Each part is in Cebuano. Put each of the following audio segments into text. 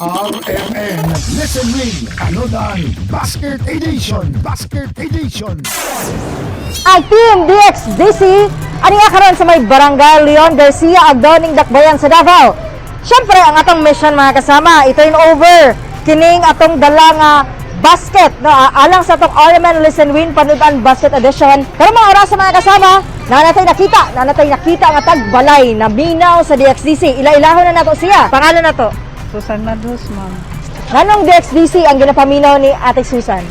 RMN Listen Win Tanudan Basket Edition. Basket Edition. Ang Team DXDC ani nga karon sa may Barangay Leon Garcia, Agdoning, Dakbayan sa Davao. Siyempre, ang atong mission, mga kasama, i-turn over kining atong dala nga basket, no, alang sa atong RMN Listen Win Panudan Basket Edition. Karon mga oras, mga kasama, na natay nakita nga tagbalay na minaw sa DXDC. Ila-ilahon na nato siya. Pangalan nato? Susan Madus, ma'am. Nganong DXDC ang ginapaminaw ni Ate Susan?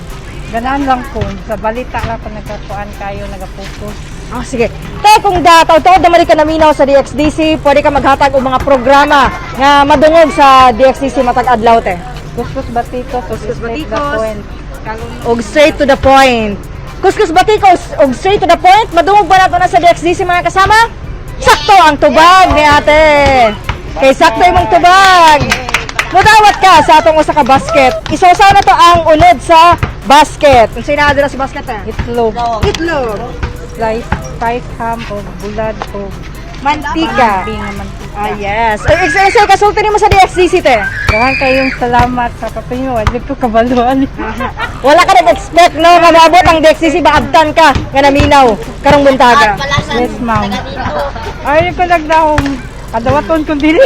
Ganaan lang ko. Sa balita lang ko nagkakuan kayo, nagapokus. Ah, sige. Te, kung da, taud-taud naman ka naminaw sa DXDC, pwede ka maghatag og mga programa nga madungog sa DXDC matag adlaw, te. Kuskus Batikos, Kuskus Straight the Batikos. Point. Og straight to the point. Kuskus Batikos og straight to the point, madungog ba nato na sa DXDC, mga kasama? Sakto ang tubag ni ate. Kay sakto imong tubag. Mudawat ka sa atong usa ka basket. Isawsaw na to ang unod sa basket. Unsay naa dira sa basket, eh? Itlog, Itlog, slice, spiced ham, o bulad, o mantika. Ping nga mantika. Ah, yes. Ay, ex kasulti nimo sa DXDC, te. Daghan kayong salamat sa kapinyo. Wala ko kabaluan. Wala ka nag-expect, no, nga maabot ang DXDC, maabtan ka nga naminaw karong buntaga. Yes, ma'am. Ay, ko nagdahong. Kadawaton kong dili.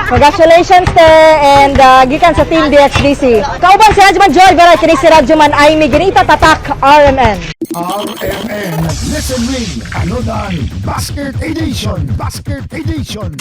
Congratulations, te, and gikan sa team DXDC. Kauban si Radyoman Joy Baray, kini si Radyoman Amy Ginita, Tatak RMN. RMN Listen Win Tanudan Basket Edition. Basket Edition.